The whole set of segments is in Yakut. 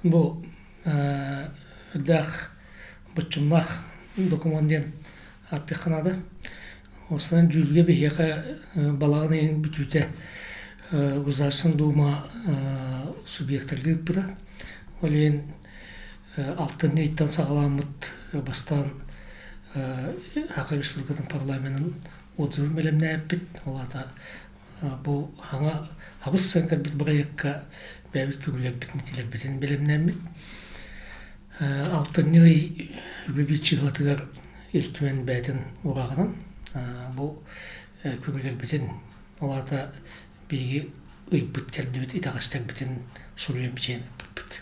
Бу үрдээх боччумнаах докумуон диэн ааттыахха наада. Уопсайынан дьүүлгэ биһиэхэ балаҕан ыйын бүтүүтэ Государственная Дума субъектарга ыыппыта. Ол иһин алтынньы ыйтан саҕаламмыт бастаан Саха Республикатын парламенын отзывын бэлэмнээппит. Ол аата бу хаҥа хабыс сыан кэлбит бырайыакка бэйэбит күгүлэрбитин итилэрбитин бэлэмнээммит алтынньы ый үбү чыһылатыгар Ил Түмэн бэйэтин уурааҕынан бу күгүлэрбитин ол аата биһиги ыйбыт кэрдибит итэҕэстэрбитин суруйан бичийэн ыыппыппыт.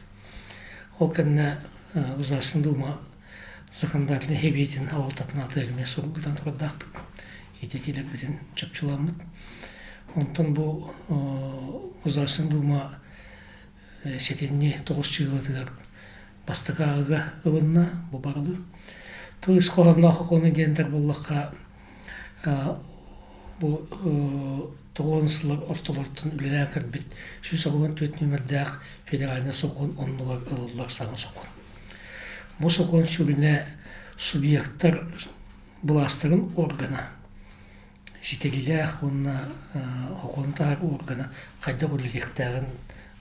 Ол кэннэ Государственная Дума законодательнай сэбиэтин салалтатын аатыгар эмиэ сурук ыытан турардаахпыт. Ититиилэрбитин чопчуламмыт. Онтон бу Государственная Дума сэтинньи тоҕус чыылатыгар бастакы ааҕыга ылынна бу барылы. Тыл ис хоһоонноох окуону диэнтэр буоллахха бу тоҕуон сыллар ортолоруттан үлэлээн кэлбит 194 нүөмэрдээх федеральнай сокуон оннугар ылыллар саҥа сокуон. Бу сокуон сүрүнэ субъектар былаастарын органа ситэриилээх уонна сокуону таһар органа хайдах үлэлиэхтээҕин,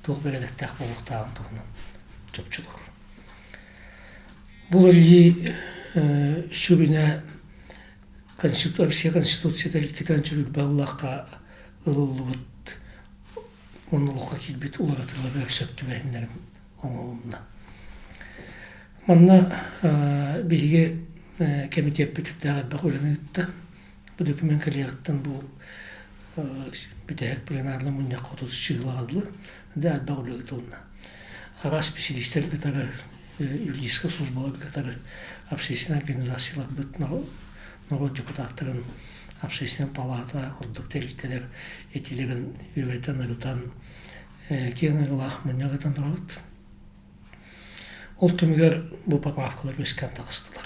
туох бэрээдэктээх буолуохтааҕын туһунан чопчулуур. Бу уларыйыы сүрүнэ Россия Конституцията иккитэн чүрүлбэ ылыллыбыт уонна олоххо киирбит уларытыыларыгар сөп түбэһиннэрин оҥоһулунна. Манна биһиги кэмитиэппит үрдээх элбэх үлэни ыытта. Бу документ кэлиэҕиттэн бу бүтэһик пленарнай мунньахха отут чыһылаҕыллы да элбэх үлэ ыытылынна. Араас специалистэр кытары, юридическай службалар кытары, общественнай организацияларбыт норуот депутаттарын общественнай палата курдук тэрилтэлэр этиилэрин үөрэтэн, ырытан киэҥ ыҥырыылаах мунньах ыытан турабыт. Ол түмүгэр бу поправкалар үөскээн таҕыстылар.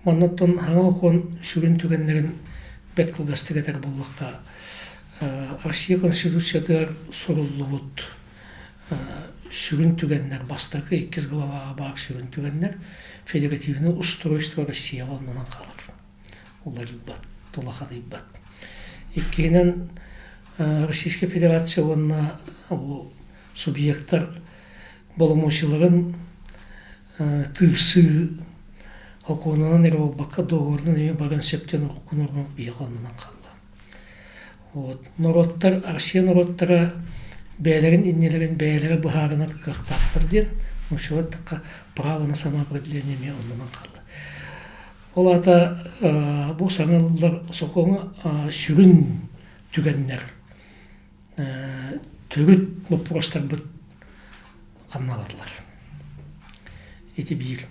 Маннаттан хаҥа окуон сүрүн түгэннэрин бэрт кылгастык этэр буоллахха, Россия Конституциятыгар суруллубут сүрүн түгэннэр бастакы, иккис главаҕа баар сүрүн түгэннэр федеративное устройство Россияҕа оннунан хаалар. Уларыйбат, тулахадыйбат. Иккиһинэн, Российская Федерация уонна бу субъектар боломуочуйаларын тыырсыы сокуонунан эрэ буолбакка, договорунан эмиэ баран сөптөөн урукку норма биһиэхэ оннунан хаалла. Вот. Норуоттар, Россия норуоттара бэйэлэрин иннилэрин бэйэлэрэ быһаарынар кыахтаахтар диэн, нууччалар такка право на самоопределение эмиэ оннунан хаалла. Ол аата бу саҥа ылыллар сокуоҥҥа сүрүн түгэннэр төрүт боппуруостарбыт хамнаабатылар. Ити биир.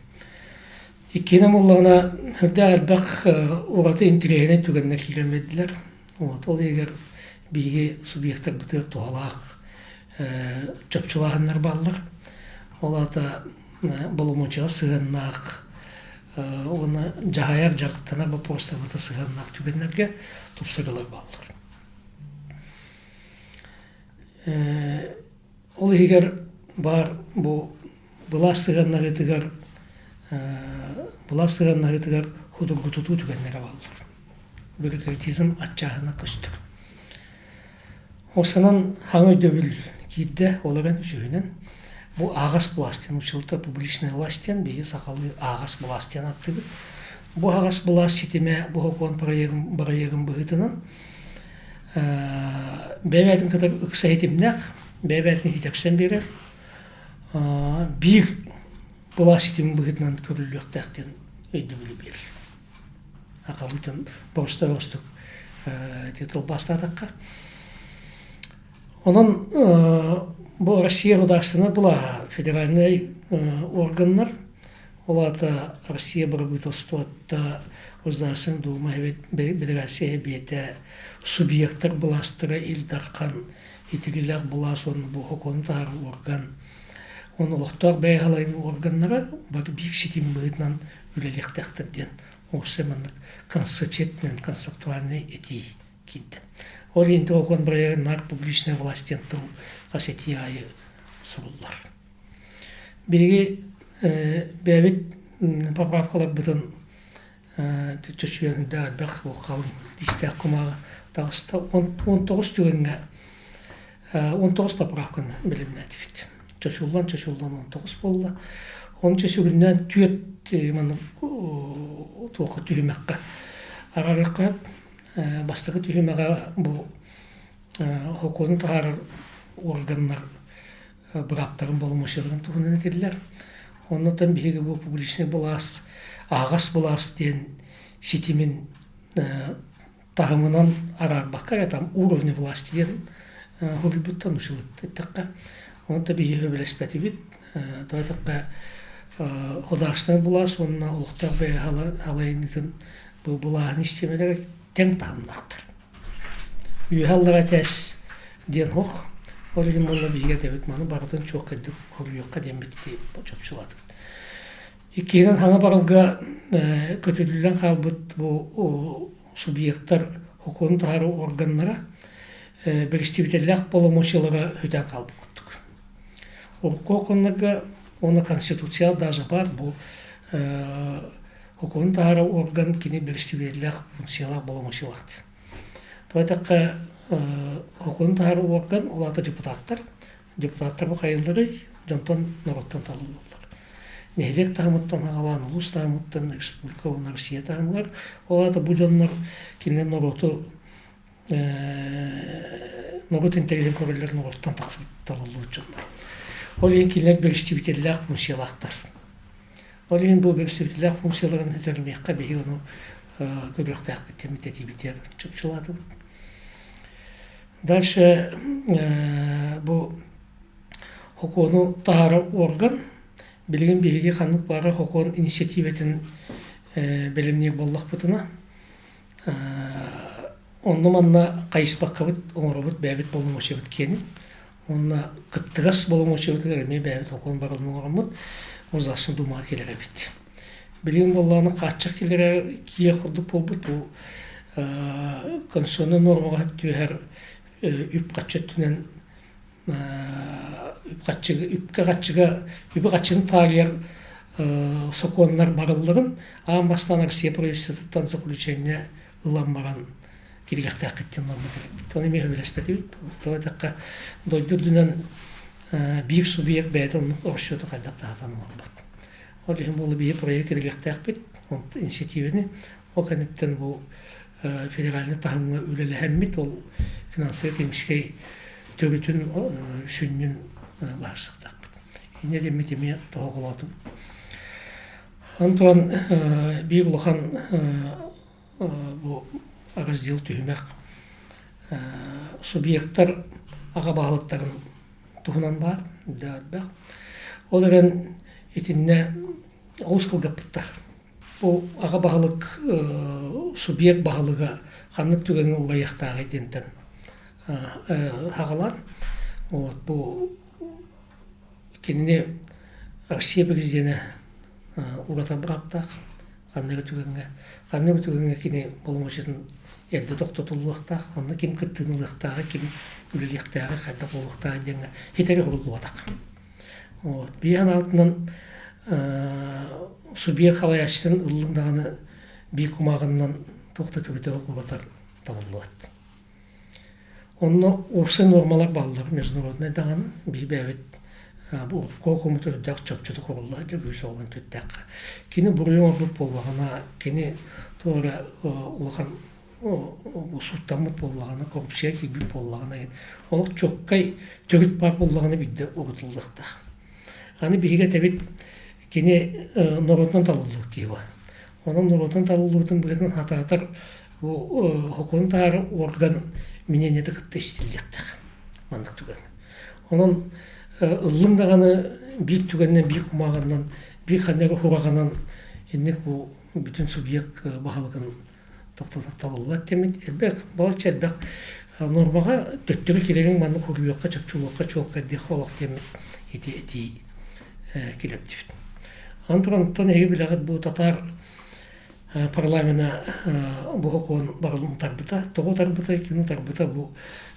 Иккиһинэн буоллаҕына, үрдээх элбэх ураты интэриэһинэй түгэннэр киирэн биэрдилэр. Вот, ол иһигэр биһиги субъектарбытыгар туһалаах чопчулааһыннар бааллар. Ол аата боломуочуйаҕа сыһыаннаах уонна дьаһайар, дьарыктанар боппуруостарбыта сыһыаннаах түгэннэргэ тупсарыылар бааллар. Ол иһигэр баар бу былаас сыһыаннаһыытыгар былаас сыһыаннаһыытыгар судургутутуу түгэннэрэ бааллар. Бюрократизм аччааһына көстөр. Осанан хаҥа өйдөбүл киирдэ, ол эрэн үсүһүнэн бу аҕас былаас диэн училта публичная власть диэн биһиги сахалыы аҕас былаас диэн ааттыыбыт. Бу аҕас былаас ситимэ бу сокуон бырайыагын быһыытынан бэйэ-бэйэтин кытары ыкса ситимнээх, бэйэ-бэйэтин итэксэн биэрэр, биир былаас ситимин быһыытынан көрүллүөхтээх диэн өйдөбүлү биэрэр. Акалыытын боростуой-оростук тылбаастаатахха. Онон бу Россия государственнай былааһа федеральнай органнар, ол аата Россия бырабыыталыстыбата, Государственная Дума Федерация Сэбиэтэ, субъектар былаастара Ил Дархан, итирилээх былаас уонна бу сокуону таһаарар орган, уонна олохтоох бэйэ салайыныы органнара бары биир ситим быһыытынан үлэлиэхтээхтэр диэн уопсай маннык концепциятынан концептуальнай этии киирдэ. Ол иһин Туокон бырайыагын наар публичная власть диэн тыл хас этии аайы суруллар. Биһиги бэйэбит поправкаларбытын чочуйан да элбэх халыҥ тиистээх кумааҕы таҕыста. 19 түгэҥҥэ 19 поправканы бэлэмнээтибит. Чочуллан, чочуллан 19 буолла. Онча сүгүннээн түөрт маннык туохха түһүмэххэ араарыахха бастакы түһүмэҕэ бу сокуону таһаарар органнар бырааптарын боломуочуйаларын туһунан этиллэр. Оннуттан биһиги бу публичный былаас, аһаҕас былаас диэн ситимин таһымынан араарбакка эрэ там уровни власти диэн суруйбуттан учулуттэххэ онто биһиги сөбүлэспэтибит. Тоҕо эттэххэ художественнай былаас уонна олохтоох бэйэ халайыннытын бу былааһын систиэмэлэрэ тэҥ таһымнаахтар. Үөһэ аллара этээс диэн ох. Ол иһин буолла биһиги этэбит маны барытын чуоккайдык хоруйуохха диэммит ити чопчулаатыбыт. Иккиһинэн хаҥа барылга көтүллэн хаалбыт бу субъектар сокуону таһаарар органнара бэрэстэбиитэллээх боломуочуйалара сүтэн хаалбыт курдук. Урукку окуоннарга уонна конституция даже баар бу Сокуону таһаарар орган кини бэрэстэбиитэллээх функциялаах боломуочуйалаах. Тоҕо эттэххэ, сокуону таһаарар орган ол аата депутаттар. Депутаттар бу хайаларый? Дьонтон, норуоттан талыллаллар. Нэһилиэк таһымыттан аҕалаан, улуус таһымыттан, республика уонна Россия таһымыгар. Ол аата бу дьоннор кинилэр норуоту норуот интэриэһин көрөллөр норуоттан тахсыбыт талыллыбыт дьоннор. Ол иһин кинилэр бэрэстэбиитэллээх функциялаахтар. Ол иһин бу бэрэстэбиитэллээх функцияларын өтөрүмүөххэ биһиги ону көрүөхтээхпит диэн этиибитигэр чопчулаатыбыт. Дальше бу сокуону таһаарар орган билигин биһиги ханнык баара сокуон инициативатын бэлэмниир буоллахпытына онно-манна хайыспаккабыт оҥоробут бэйэбит боломуочуйабыт киэнин уонна кыттыгас боломуочуйабытыгар эмиэ бэйэбит сокуон барылын оҥороммут Государственнай Думаҕа кэлэр эбит. Билигин буоллаҕына хааччах киллэрэр киирэр курдук буолбут бу конституционнай нуормаҕа сөп түбэһэр үп-харчы өттүнэн үп-харчыга үпкэ-харчыга үбү-харчыны таарыйар сокуоннар барылларын аан бастаан Россия правительствотыттан заключение ылан баран кириэхтээххит диэн норма кэлбит. Ону эмиэ сөбүлэспэтибит. Тоҕо диэтэххэ, дойду үрдүнэн биир субъект бэйэтэ оннук расчету хайдах таһатан оҥорбот. Ол иһин буолла биһи проект кириэхтээхпит, инициативаны. Ол кэнниттэн бу федеральнай таһымҥа үлэлэһэммит, ол финансово-экономическай төрүтүн сүнньүн быһаарсыахтаахпыт. Инньэ диэммит эмиэ тоһоҕолоотубут. Антон биир улахан бу раздел түһүмэх субъектар аҕа баһылыктарын туһунан баар, элбэх. Ол эрэн итиннэ олус кылгаппыттар. Бу аҕа баһылык субъект баһылыга ханнык түгэҥҥэ угайыахтааҕый диэнтэн хаҕалаан вот бу кинини Россия президенэ урата бырааптаах ханнык эрэ түгэҥҥэ ханнык эрэ түгэҥҥэ кини боломуочуйатын эрдэ тохтотуллуохтаах онно ким кыттыыны ылыахтааҕый ким үлэлиэхтээҕий хайдах буолуохтааҕый диэҥҥэ ситэри уһуллубатах Вот. Биир санаабытынан субъект халайааччытын ыллыҥ даҕаны биир кумааҕыннан туох да түгүтэ угатар табыллыбат. Онно уопсай нуормалар бааллар международнай даҕаны биир бэйэбит бу куокуму төрүттээх чопчуту хобулла сылдьар үс оҕобун түттээххэ. Кини буруйу оҥорбут буоллаҕына, кини туох эрэ улахан сууттаммыт буоллаҕына, коррупция киирбит буоллаҕына, олох чуоккай төрүт баар буоллаҕына биирдэ угутуллуохтаах. Аны биһиги этэбит кини норуотунан талыллыбыт киһи буолар. Онон норуотунан талыллыбытын быһыытынан хатаатар бу сокуону таһаарар орган мнениета кытта истиллиэхтээх маннык түгэн. Онон ыллыҥ даҕаны биир түгэнинэн, биир кумааҕынан, биир ханна эрэ хураҕынан инник бу бүтүн субъект баһылыгын табыллыбат диэммит элбэх балачча элбэх нуормаҕа төттөрү кирэриҥ маннык хоруйуохха чопчулуохха чуолкайдыахха олох диэммит ити этии килэрдибит. Аны туран оттон эһиги билэҕит бу татаар парламена бу сокуон барылын утарбыта. Тоҕо утарбыта, ким утарбыта бу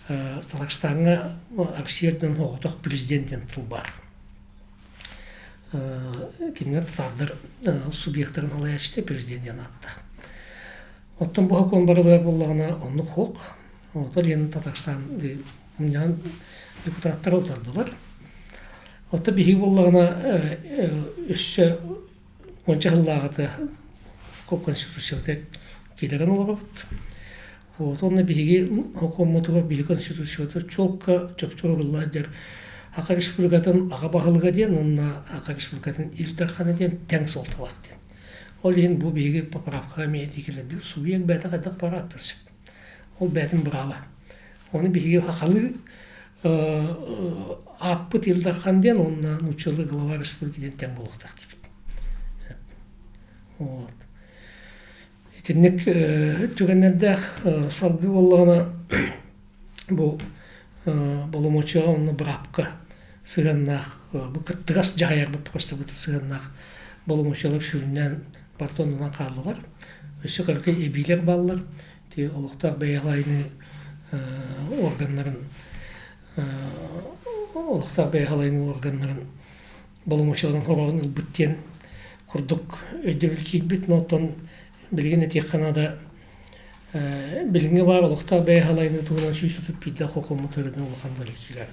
Татарстаҥҥа Россия үрдүнэн соҕотох президент диэн тыл баар. Кинилэр татаардар субъектарын салайааччыта президент диэн ааттаах. Оттон бу сокуон барылыгар буоллаҕына оннук суох. Ол иһин Татарстан мунньаҕын депутаттара утардылар. Оттон биһиги буоллаҕына өссө уонча сыллааҕыта Конституцията киирэн олоробут. Вот уонна биһиги сокуоммутугар биһиги Конституцията чуолка чопчу сурулла сылдьар Саха Республикатын аҕа баһылыга диэн уонна Саха Республикатын Ил Дархана диэн тэҥ суолталаах диэн. Ол иһин бу биһиги поправкаҕа эмиэ этии киллэрдибит. Субъект бэйэтэ хайдах баар аттан сөп. Ол бэйэтин бырааба. Ону биһиги сахалыы ааппыт Ил Дархан диэн уонна нууччалыы глава республики диэн тэҥ буолуохтаах диэбит. Вот. Итинник түгэннэрдээх салгыы буоллаҕына бу боломуочуйаҕа уонна быраапка сыһыаннаах бу кыттыгас дьаһайар боппуруостарбыт сыһыаннаах боломуочуйалар сүрүннээн пардонунан хааллылар. Өссө кыракый эбиилэр бааллар. Ити олохтоох бэйэ органнарын олохтоох бэйэ халайыныы органнарын боломуочуйаларын хороҕун ылбыт диэн курдук өйдөбүл киирбит. Но оттон билигин этиэххэ наада билиҥҥи баар олохтоох бэйэ халайыныы туһунан 131 хокуоммут өрүнэ улахан бэлиэтиилэр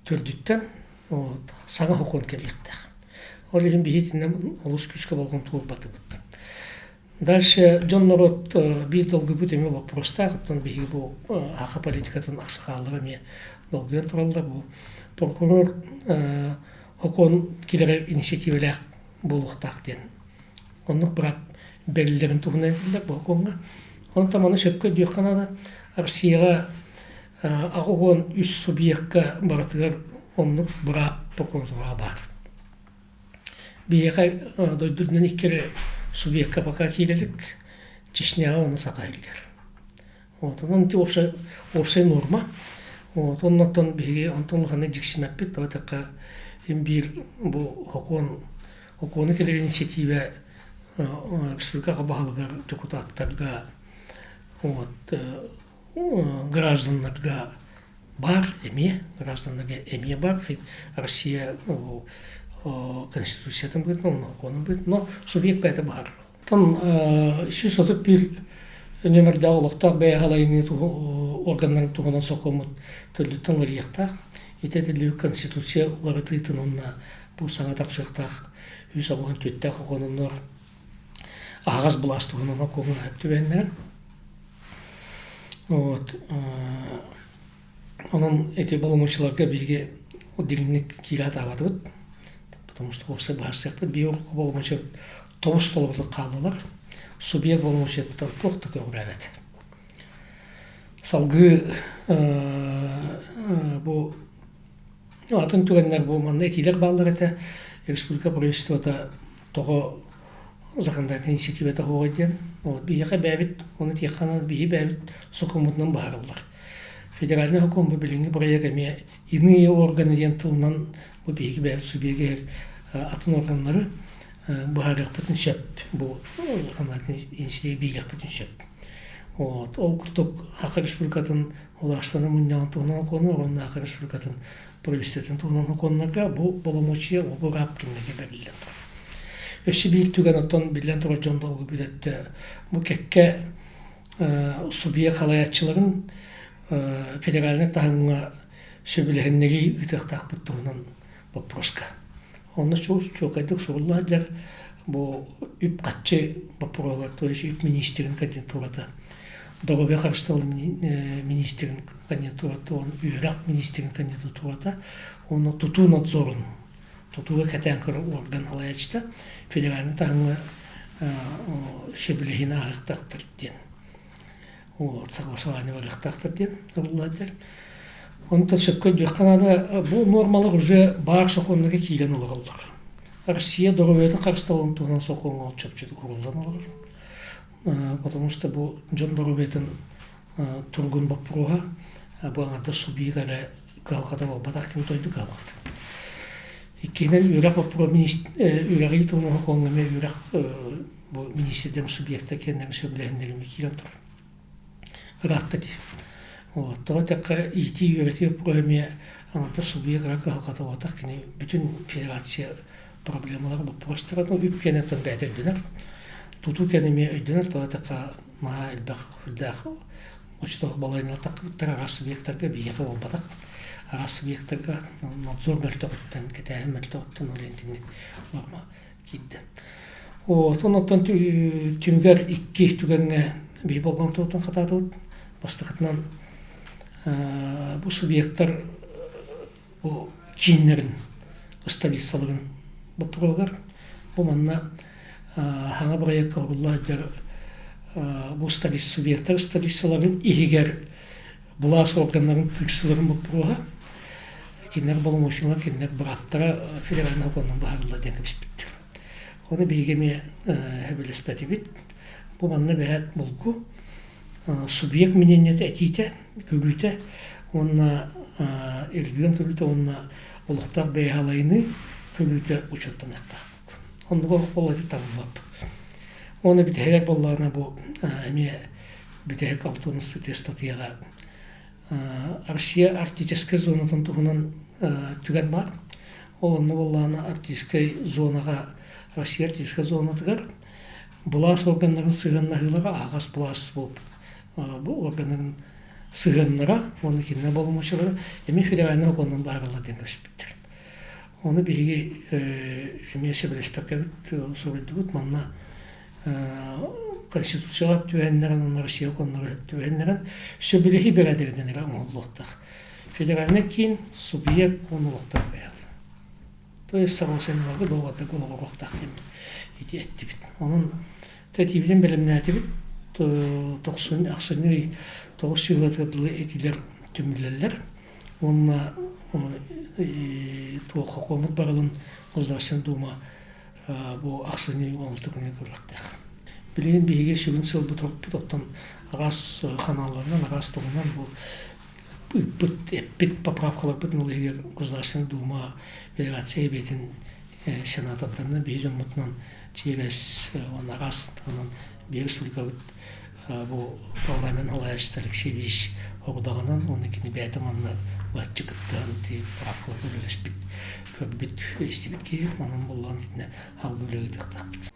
төрдүттэн саҥа хокуон кэлиэхтээх. Ол иһин биһи итиннэ олус күүскэ болҕомто уурбатыбыт. Дальше дьон норуот биир долгуйбут эмиэ боппуруостаах, оттон биһиги бу саха политикатын аксакааллара эмиэ долгуйан тураллар. Бу прокурор сокуон киллэрэр инициативалаах буолуохтаах диэн. Оннук быраап бэриллэрин туһунан этиллэр бу сокуоҥҥа. Онтон маны сөпкө өйдүөххэ наада. Россияҕа 83 субъекка барытыгар оннук быраап прокуратураҕа баар. Биһиэхэ дойду үрдүнэн икки эрэ субъекка пока киирэ илик, Чечняҕа уонна Саха сиригэр. Вот, онон ити уопсай, уопсай нуорма. Вот, оннуттан биһиги онтон улаханнык дьиксимэппит, тоҕо диэтэххэ, син биир бу сокуон, сокуону кэлэр инициативэ республика баһылыгар, дьокутааттарга, вот, гражданнарга баар эмиэ, гражданнарга эмиэ баар. Россия Конституциятын быһыытынан, сокуонун быһыытынан, но субъект бэйэтэ быһаарар. Оттон 131 нүөмэрдээх олохтоох бэйэ салайыныы органнарын туһунан сокуоммут төрдүттэн уларыйыахтаах. Ити этиллибит Конституция уларытыытын уонна бу саҥа тахсыахтаах 184-тээх сокуонуннар аһаҕас былаас туһунан сокуоҥҥа сөп түбэһиннэрэн. Вот Онон ити боломуочуйаларга биһиги дириҥник киирэ сатаабатыбыт, потому что уопсай быһаарсыахпыт. Биһиги урукку боломуочуйа тобус толорутук хааллылар. Субъект боломуочуйатыттан туох да көҕүрээбэт. Салгыы бу атын түгэннэр бу манна этиилэр бааллар этэ. Республика правительствота тоҕо законодательнай инициативата суоҕай диэн. Вот биһиэхэ бэйэбит ону этиэххэ наада, биһи бэйэбит сокуоммутунан быһаарыллар. Федеральнай сокуон бу билиҥҥи проект эмиэ иные органы диэн тылынан бу биһиги бэйэбит субъегы атын органнары быһаарыахпытын сөп. Бу законодательнай инициатива биэриэхпитин сөп. Вот. Ол курдук Саха Республикатын Улаастаны мунньаҕын туһунан сокуону уонна Саха Республикатын правительствотын туһунан сокуоннарга бу боломуочуйа быраап кинилэргэ бэриллэн турар. Өссө биир түгэн оттон биллэн турар дьон долгуйбут өттө бу кэккэ субъект халайааччыларын федеральнай таһымҥа сөбүлэһиннэрии ыытыахтаахпыт туһунан боппуруоска. Онно чуолкайдык сурулла сылдьар бу үп-харчы боппуруоһугар, то есть үп министрин кандидатурата, доруобуйа харыстабылын министрин кандидатурата, үөрэх министрин кандидатурата, уонна тутуу надзорун, тутууга кэтээн көрөр орган салайааччыта федеральнай таһымҥа сөбүлэһиини ааһыахтаахтар диэн вот согласование барыахтаахтар диэн ылыллар. Онтон сөпкө өйдүөххэ наада, бу нуормалар уже баар сокуоннарга киирэн олороллор. Россия доруобуйатын харыстабылын туһунан сокуоҥҥа ол чопчутук ууруллан олорор. Потому что бу дьон доруобуйатын туругун боппуруоһа бу аҥардас субъект эрэ кыһалҕата буолбатах, ким дойду кыһалҕата. Иккиһинэн үөрэх боппуруоһа үөрэҕи туһунан сокуоҥҥа эмиэ үөрэх бу министрдэр субъекта киэннэрин сөбүлэһиннэрими киирэн турар. Ыраатта дии. Вот. Тоҕо диэтэххэ, иитии-үөрэтии боппуруоһа эмиэ Аҥардас субъект эрэ кыһалҕата буолбатах, кини бүтүн федерация проблемалара, боппуруостара, ну, үп кэнниттэн бэйэтэ өйдөнөр. Тутуу кэннэ эмиэ өйдөнөр, тоҕо диэтэххэ, наһаа элбэх үрдээх оччотооҕу балаһыанньалар таххыбыттар араас субъектарга, биһиэхэ буолбатах. Араас субъектарга надзор мөлтөҕүттэн, кэтээһин мөлтөҕүттэн ол итинник норма киирдэ. Вот, онтон түмүгэр икки түгэҥҥэ биһи болҕомтобутун хатаатыбыт. Бастакытынан, бу субъектар бу кииннэрин столицаларын боппуруогар бу манна хаҥа бырайыакка угулла сылдьар бу субъектар столицаларын иһигэр былаас органнарын тыырсыларын боппуруоһа кинилэр боломуочуналар кинилэр бырааптара федеральнай сокуонунан быһаарыллар диэн кэбиспиттэр. Ону биһиги эмиэ сөбүлэспэтибит. Бу манна бэһээт булгу субъект мнениета этиитэ, көрүүтэ уонна регион көрүүтэ уонна олохтоох бэйэһалайыныы көрүүтэ учуоттаныахтаах. Оннук олох буолла табыллыбаппыт. Уонна бүтэһигэр буоллаҕына бу эмиэ бүтэһик алтын ыстатыйаҕа Россия арктическай зонатын туһунан түгэн баар. Ол онно буоллаҕына арктическай зонаҕа Россия арктическай зонатыгар былаас органнарын сыһыаннаһыылара аһаҕас былаас бу органнарын сыһыаннара уонна кинилэр боломуочуйалара эмиэ федеральнай сокуонунан быһаарыллар диэн кэбиспиттэр. Ону биһиги эмиэ сөбүлэспэккэбит суруйдубут. Манна Конституцияҕа түбэһиннэрэн уонна Россия сокуоннарыгар түбэһиннэрэн сөбүлэһии бэрээдэгинэн эрэ оҥоһуллуохтаах. Федеральнай киин субъект уонна олохтоох бэйэл. То есть соглашениеларга договордарга олоҕуруохтаах диэммит ити эттибит. Онон тэтиибитин бэлэмнээтибит. Тохсун ахсынньы ый 9 сылатыгар дылы этилэр түмүллэллэр. Уонна туох хокуоммут барылын Государственная Дума бу ахсынньы 16 күнүгэр көрүөхтээх. Билигин биһиги сүгүн сылбыт оттон араас ханаалларынан, араас туһунан бу ыыппыт, эппит поправкаларбытын ол иһигэр Государственная Дума Федерация Сэбиэтин сенатордарынан биһи дьоммутунан через уонна араас туһунан биһи республикабыт бу парламент салайааччыта Алексей Ильич сорудаҕынан уонна кини бэйэтэ манна быһаччы кыттыһан ити поправкаларга үлэлэспит, көрбүт, истибит киһи. Онон буоллаҕына итиннэ салгыы үлэ ыытыахтаахпыт.